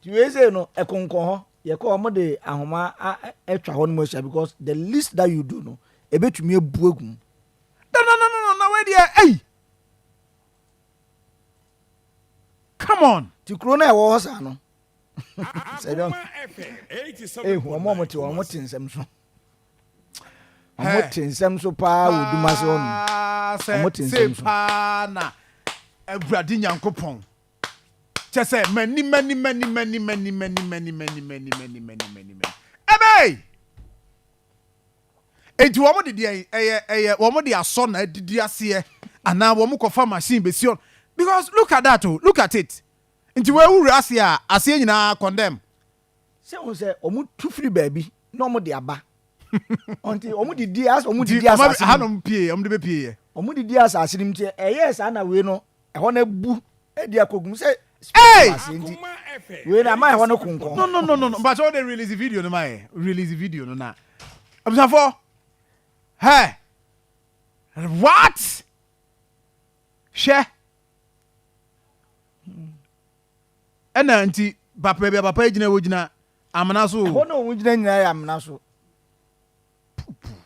Nti wei sei no ɛkonkɔn hɔ. Yɛkɔ hɔ wɔn de ahoma atwa hɔ nom ahyia because the least that you do no ebetumi abu agu mu. No no no no na wei deɛ ei. Come on. Ti kuro no a ɛwɔ hɔ saa no sɛ dɔn ehu wɔn a wɔn te wɔn te nsɛm so. Wɔn te nsɛm so paa wɔ Dumase hɔ nom. Wɔn te nsɛm so. Paa na Awurade Nyankopɔn. Kyɛ sɛ mani mani mani mani mani mani mani mani mani mani mani mani mani. Ɛbɛyi. Enti wɔn de deɛn ɛyɛ ɛyɛ wɔn de asɔ na adidi aseɛ anaa wɔn kɔfa machine bɛsi hɔ because look at that o look at it nti wɔn awura aseɛ a aseɛ nyinaa condemn. Sɛ wɔn sɛ wɔn tu firi baabi na wɔn de aba nti wɔn de di asɛ wɔn de di asase no mu hanom pie wɔn de bɛ pie yɛ. Wɔn de di asase no mu nti ɛyɛ saa na wei no ɛhɔ no abu ɛdi akɔgum sɛ. Hey! Wei na ama ɛhɔ no konkɔn. No no no no no mpakyɛ wo de release video no ma yɛ release video no na abusuafo hɛ what hwɛ ɛna nti papa baabi a papa yi gyina wɔ gyina amena so. Ɛhɔ na wɔn gyina nyinaa yɛ amena so.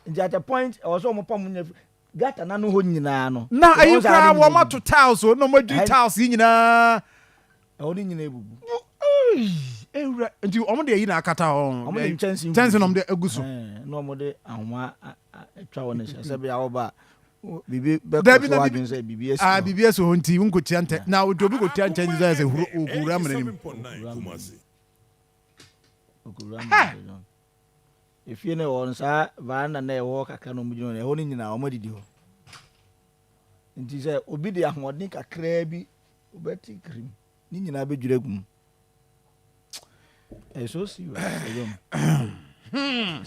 Nti at a point ɛwɔ sɛ wɔn pam nyɛ gutter n'ano hɔ nyinaa no. Na ayi koraa wɔn ato tiles o na wɔn adwiri tiles yi nyinaa. Ɛhɔ no nyinaa ebubu. Ewura nti wɔn de ayi na akata hɔ. Wɔn de nkyɛnse nkyɛnse na wɔn de agu so. Na wɔn de ahoma atwa wɔn ahyia sɛ bia ɔba biribi bɛkɔ so adwene sɛ biribi asi hɔ. Biribi asi hɔ nti nkotia ntɛ na obi kotia nkyɛnse sɛ sɛ huro okura amena nim. Okura amena nim. Efie no ɛwɔ no saa veranda no a ɛwɔ hɔ kakra na wɔgyina hɔ no, ɛhɔ no nyinaa wɔadidi hɔ. Nti sɛ obi de ahoɔden kakraa bi wobɛte kirim ne nyinaa bɛdwiri agu mu. Ɛyɛ so serious.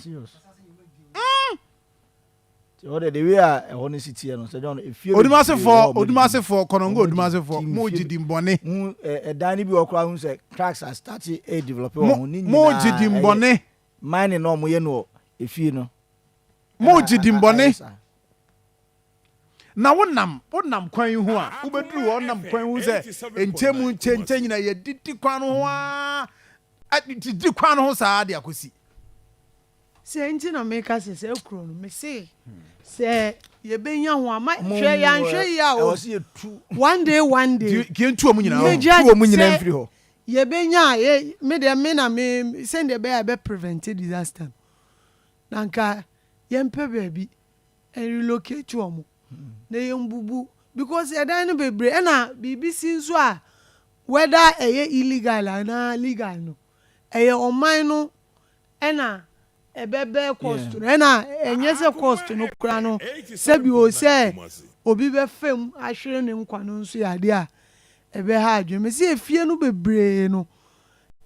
Serious. Nti hɔ de the way a ɛhɔ no si teɛ no sɛ John efie Odumasefo Odumasefo Kɔnɔngo Odumasefo mo gye di mbɔne. Hu ɛdan no bi wɔ koraa hu sɛ cracks a start ɛ develop wɔ ho ne nyinaa. Mo gye di mbɔne. Mining na wɔn yɛ no wɔ efie no. Mo gye di mbɔne. Na wo nam wo nam kwan yi ho a wobɛduru hɔ nam kwan hu sɛ nkyɛn mu nkyɛn nkyɛn nyinaa yɛ didi kwan no ho aa didi kwan no ho saa de akɔsi. Sɛ nti na meka sɛ saa kuro no mese sɛ yɛbɛnya ho a ma hwɛ yɛanhwɛ yie a o one day one day yɛntu wɔn nyinaa megye tu wɔn nyinaa mfiri hɔ yɛbɛnya a yɛ me deɛ me na me sɛdeɛ ɛbɛyɛ a ɛbɛ prevent disaster no na nka yɛmpɛ baabi relocate wɔn na yɛmbubu because ɛdan no bebree ɛna biribi si nso a whether ɛyɛ illegal anaa legal no ɛyɛ ɔman no ɛna ɛbɛbɛ cost no ɛna ɛnyɛ sɛ cost no kora no sɛbi o sɛ obi bɛfam ahwere ne nkwa no nso yɛ adeɛ a ɛbɛha adwene mɛ sɛ efie no bebree no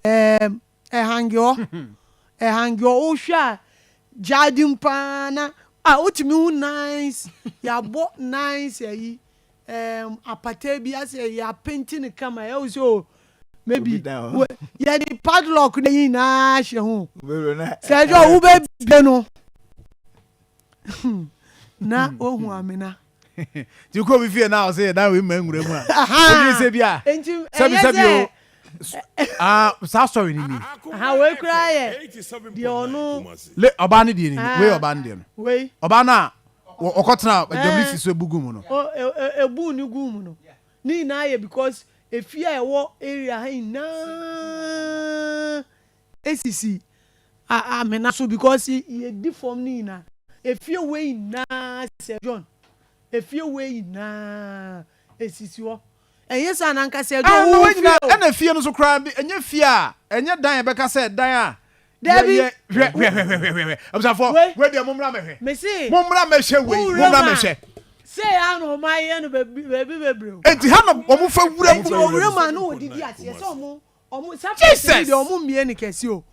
ɛhange hɔ ɛhange hɔ wohwɛ a gyaade paa na a wotumi hu nice yɛabɔ nice ayi apata bi asɛ yɛapenti ne kama ɛwɔ sɛ o maybe yɛde padlock ne nyinaa hyɛ ho sɛ ɛdɛ wobɛbie no na ohu amena. Nti kɔ obi fie na ɔsɛ yɛ dan wei ma nwura mu a odwiri sɛ bi a sɛbi sɛbi o ah saa story ni ni. Aha wei koraa yɛ deɛ ɔno. Le ɔbaa ne deɛ ni wei ɔbaa ne deɛ no. Wei. Ɔbaa no a ɔkɔtena WC so ebu gu mu no. Ebu ne gu mu no ne nyinaa yɛ because efie a ɛwɔ area ha nyinaa esisi amena so because yɛdi fam ne nyinaa efie wei nyinaa sɛ John efie wei nyinaa esisi hɔ ɛnyɛ sɛ anankasa ɛdɔ wo fie o. Ɛna fie no so koraa bi ɛnyɛ fie a ɛnyɛ dan ɛbɛka sɛ dan a. Dabi. Hwɛ hwɛ hwɛ hwɛ hwɛ hwɛ abusuafo wei deɛ mo mmra mɛhwɛ. Mesi. Mo mmra mɛhwɛ wei mo mmra mɛhwɛ. Sɛ ya na ɔmo ayɛ no baabi bebree o. Eti ha na ɔmo fa wura mu. Eti owura mu a na wɔdidi aseɛ sɛ ɔmo ɔmo surface ni deɛ ɔmo mmie ne kɛse o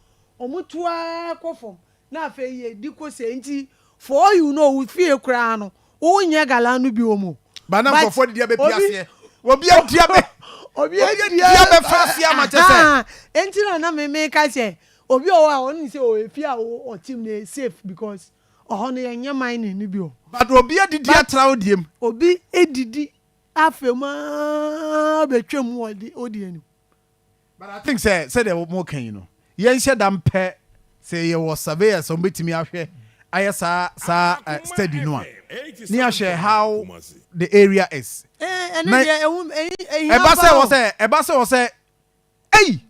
ɔmo tu ara kɔ fam na afei yɛ di kɔ sɛ nti for all you know wo fie koraa no wo nyɛ gala no bi wɔ mu. Ba na nkurɔfoɔ didi abɛpi aseɛ obi adi abɛ obi adi abɛfa aseɛ ama kyɛ sɛ. Enti na na me me ka sɛ obi wɔ hɔ a ɔno sɛ ɔwɔ efie a ɔte mu no yɛ safe because ɔhɔ no yɛnyɛ mining no bi o. But obi adidi atra wo deɛ mu. Obi adidi afa mu aa bɛtwa mu wɔ wo deɛ no mu. But I think sɛ sɛdeɛ mo ka yi no yɛnhyɛ da mpɛ sɛ yɛwɔ surveyors a wɔbɛtumi ahwɛ ayɛ saa saa eh, study no a ne ahwɛ how the area is. Ɛɛ ɛno Na deɛ ɛho ɛhi ɛhia ɛba sɛ paa wɔ o. sɛ ɛba sɛ wɔ sɛ ei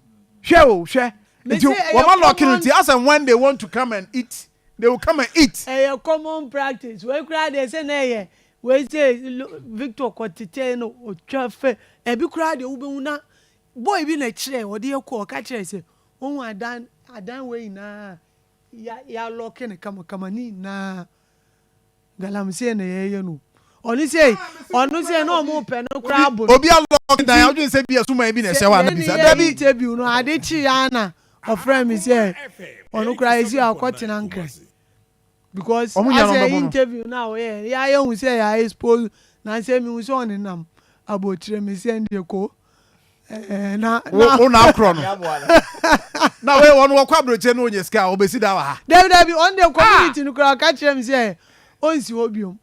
hwɛ o hwɛ Me nti se ɛyɛ wɔn alɔki no common nti as and when they want to come and eat they will come and eat. Ɛyɛ common practice wei koraa deɛ sɛ na ɛyɛ wei sɛ lo Victor kɔ tetɛɛ no ɔtwa fɛ ɛbi koraa deɛ wobɛhu na boy bi na ɛkyerɛ ɔde yɛ kɔ ɔka kyerɛ sɛ wohu adan adan wei nyinaa ya ya lɔke no kamakama ne nyinaa Galamsey na yɛyɛ no ɔno sɛ ɔno sɛ na ɔmo pɛ no koraa abo no Obi alɔki dan nti adwene sɛ bi asuman bi na sɛ ɛhyɛ hɔ a na yɛne bisa yɛ dabi. interview no ade kye ya na ɔfrɛ me sɛ ɔno koraa yɛsi akɔtena Nkran because Ɔmo nya no asɛ ɔmbɛbɔ no. interview no a wɔyɛ yɛ ayɛ hu sɛ yɛ expose na sɛ mehu sɛ ɔnenam abotire me sɛ ndeɛ ko ɛɛ na Wo na wo na akorɔ no Aboa no. na wei wɔn wɔkɔ aburokyire no wɔnyɛ sika a wɔbɛsi dan wɔ ha. Dabi dabi ɔno deɛ Ah! community no koraa ɔka kyerɛ me sɛ ɔnsi hɔ biom.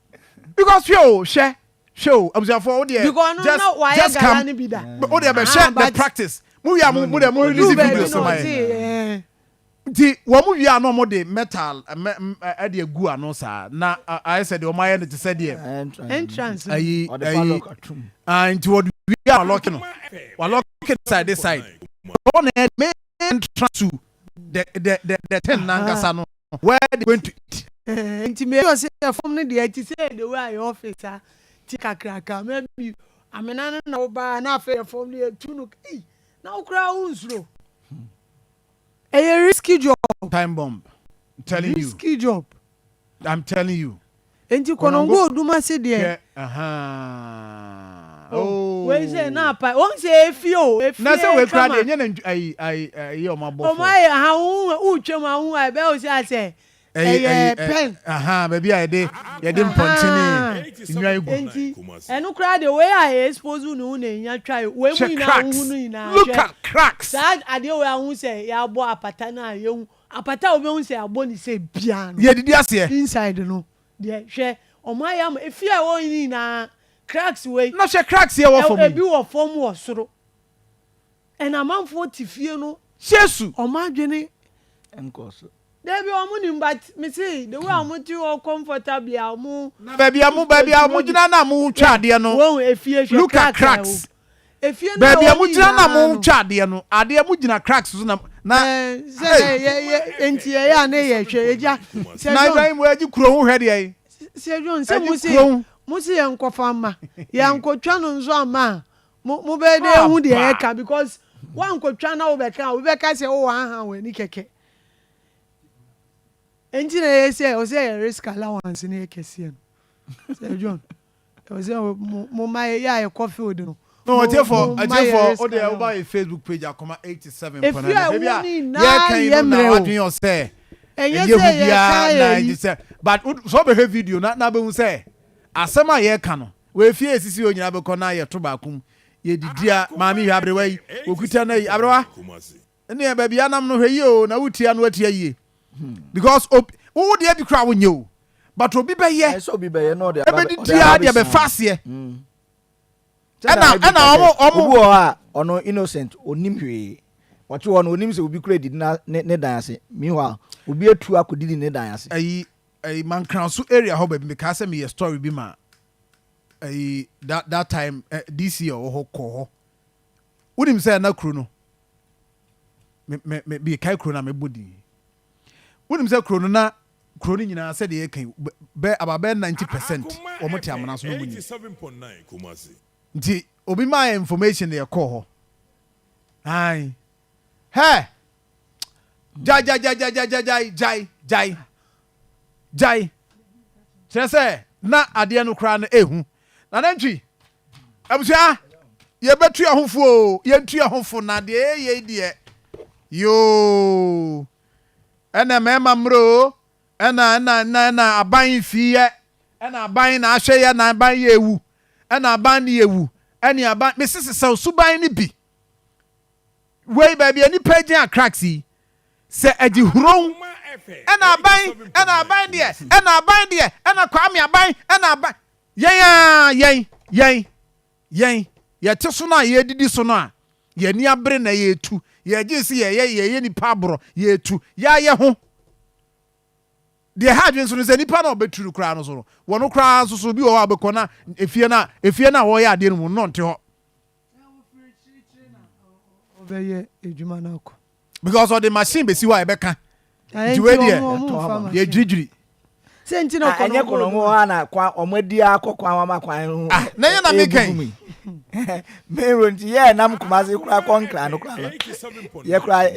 Because hwɛ o hwɛ hwɛ o abusuafoɔ wo deɛ Because ɔno just na wayɛ just gala come no bi da. wo deɛ Ah, bɛhwɛ the but practice mo wie a mo mo deɛ mo oduu release baabi videos na ma ɔse yɛn. ɛɛ. Nti wɔn wie a na wɔn de metal mɛ mɛ ɛde agu ano saa na ayɛ sɛ deɛ wɔn ayɛ no te sɛ deɛ Entrance. Entrance no. ayi Ɔde ayi padlock atum. ah nti wɔde wie a wɔalɔke no wɔalɔke no side this side wɔn na yɛ main entrance to the the the the thing nankasa no where they going to eat. Eh, nti me sure sɛ fam no deɛ ɛte sɛ the way a yɛ office a ti kakraka maybe amena no na wobaa na afei yɛ fam no yɛtu no ei na wo koraa wo nsuro ɛyɛ risky job. Time bomb I'm telling you. Risky job. I'm telling you. Enti Konongo Odumase deɛ. Hwɛ ahaa Oh, oh. wei sɛ na apa wɔn sɛ efie o efie Na sɛ wei kura kama. deɛ ɛnyɛ na ntu ayi ayi ayi ɔmo abɔ Wɔn fam. ayɛ ha wo wotwa mu ahu a ɛbɛyɛ wo sɛ asɛ Ɛyi ɛyɛ ɛyi pɛn. ahaa baabi a yɛde yɛde mpɔnkye ne Ahaa nnwan gu. enti ɛno koraa deɛ wei a expose ne ho na enya twa yi wei mu Hwɛ nyinaa cracks wohu no nyinaa look hwɛ at cracks. saa adeɛ wei ahu sɛ yɛabɔ apata no a yɛhu apata a wobɛhu sɛ yɛabɔ ne sɛ biara no Yɛdidi aseɛ. inside no deɛ hwɛ ɔmo ayɛ ama efie a ɛwɔ yi nyinaa cracks wei Na hwɛ cracks yi a ɛwɔ fam ebi yi. wɔ fam wɔ soro ɛna amanfoɔ te fie no Jesu. ɔmo adwene Nkɔ so. Dabi ɔmo nim but me se the way a ɔmo te hɔ comfortably a ɔmo. Na baabi a mo baabi a mo gyina na mo twa adeɛ no. Wɔn efie hwɛ Look at cracks a ɛwɔ. cracks. Efie no a Baabi a ɛwɔ mo ne gyina na nyinaa mo no. twa adeɛ no adeɛ mo gyina cracks so na na. Ɛɛ sɛ yɛ yɛ nti yɛ a ne yɛ hwɛ egya. Sɛ Na John Ibrahim wɔ agyi kuro ho hwɛ deɛ yi. Sɛ John sɛ Agyi mo se kuro ho. mo se yɛn nkɔfa mma yɛn nkotwa no nso amma a mo mo bɛyɛ dɛ ehu deɛ yɛka because wankotwa na wobɛka a obi bɛka sɛ wowɔ aha wɔ ani kɛkɛ. Enti na ɛyɛ sɛ ɔsɛ yɛ risk allowance no yɛ kɛseɛ no. Sir John, ɛwɔ sɛ mo mo ma yɛ a yɛkɔ field no. No, Mo ɔtiefo, mo ma yɛ ɔtiefo, risk o deɛ woba allowance. yɛ Facebook page akoma 87.9. Efie a Baabi ɛwɔ a no nyinaa yɛka yi yɛ no na mmerɛ o. wadwene yɛ sɛ Ɛnyɛ ɛnyɛ sɛ hu yɛka biara na yɛ ɛgye yi. sɛ but wo- sɛ wobɛhwɛ video na na bɛhu sɛ asɛm a yɛka no wɔ efie a esisi hɔ nyinaa bɛkɔ na yɛto baako mu yɛdidi a maame hwɛ aberewa yi wɔkuta no yi aberewa Ɛneɛ baabi anam no hwɛ yie o na wotia no watia yie because ob wo deɛ bi koraa wonyɛ o but obi bɛyɛ Ɛsɛ obi bɛyɛ na ɔde aba ɛbɛdi ɔde tia aba deɛ bɛsi bɛfa aseɛ Sɛnea ɛna Bible ɛna ka ɔmo sɛ, ɔmo obi wɔ hɔ a ɔno innocent onim hwee ɔte hɔ no onim sɛ obi kura didi na ne ne dan ase meanwhile obi atu akɔdidi ne dan ase. Ɛyi ɛyi Mankranso area hɔ baabi mekaa sɛ meyɛ story bi ma ɛyi that that time eh, DC a ɔwɔ hɔ kɔɔ hɔ wonim sɛ na kuro no me me me mekae kuro no a mebɔ din wonim sɛ kuro no na kuro no nyinaa sɛdeɛ yɛka yi bɛ about bɛyɛ 90% wɔn te amena so na wɔn nim nti obi maa yɛ information na yɛkɔɔ hɔ ayi hɛ gyae gyae gyae gyae gyae gyae gyae gyae gyae kyerɛ sɛ na adeɛ no koraa no ehu na nantwi Abusua, yɛbɛtu yɛn ho fo oo, yɛntu yɛn ho fo na deɛ yɛyɛ yi deɛ, yoo, ɛna mmarima mmerɛ oo, ɛna ɛna ɛna ɛna aban mfii yɛ, ɛna aban na ahwɛ yɛ, na aban yɛ ewu, ɛna aban ne yɛ wu, ɛne aban, mese sesaw suban no bi. Wei baabi a nipa gyina cracks yi, sɛ agye hurow, ɛna aban, ɛna aban deɛ, ɛna aban deɛ, ɛna Kwame aban, ɛna aban. Yɛn ara, yɛn, yɛn, yɛn, yɛte so no a yɛredidi so no a, Yɛn ani abere na yɛretu. Yɛgye sɛ yɛyɛ yɛyɛ nipa aborɔ. Yɛretu. Yɛayɛ ho. Deɛ ɛha adwene nso no sɛ nipa no a ɔbɛtu no koraa no so no, wɔn koraa nso so bi wɔ hɔ a ɔbɛkɔ na efie no a efie no a wɔreyɛ adeɛ no mu no na ɔnte hɔ. Ɔbɛyɛ adwuma no akɔ. Because ɔde machine bɛsi hɔ a ɛbɛka. Nti wei deɛ yɛdwiridwiri. Sɛ nti na ah, ɛnyɛ kɔnɔngo hɔ a na kwan wɔn adi akɔ kwan wɔn ama kwan ho. Ah, na yɛ na mi kɛn. Main road nti yɛ nam Kumasi kura kɔ Nkran no kura no yɛ kura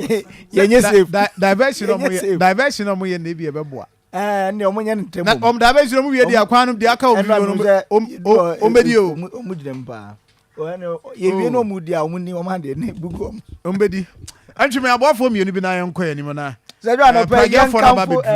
yɛ nye safe. Diversion ɔmo yɛ diversion ɔmo yɛ na ebi ɛbɛ boa. Ɛɛ ne ɔmo nyɛ ne ntɛm. Na ɔmo diversion ɔmo wie di akwan no di aka obi no ɔmo bɛ di o. Ɔmo gyina mu paa. Yɛ wie na ɔmo di a ɔmo ni ɔmo adeɛ ne bugu ɔmo. Ɔmo bɛ di. Ɛntwi mi aboafoɔ mmienu bi na yɛn kɔ yɛn anim na. Sɛ ɛdwa anɔpɛ yɛn kanfo.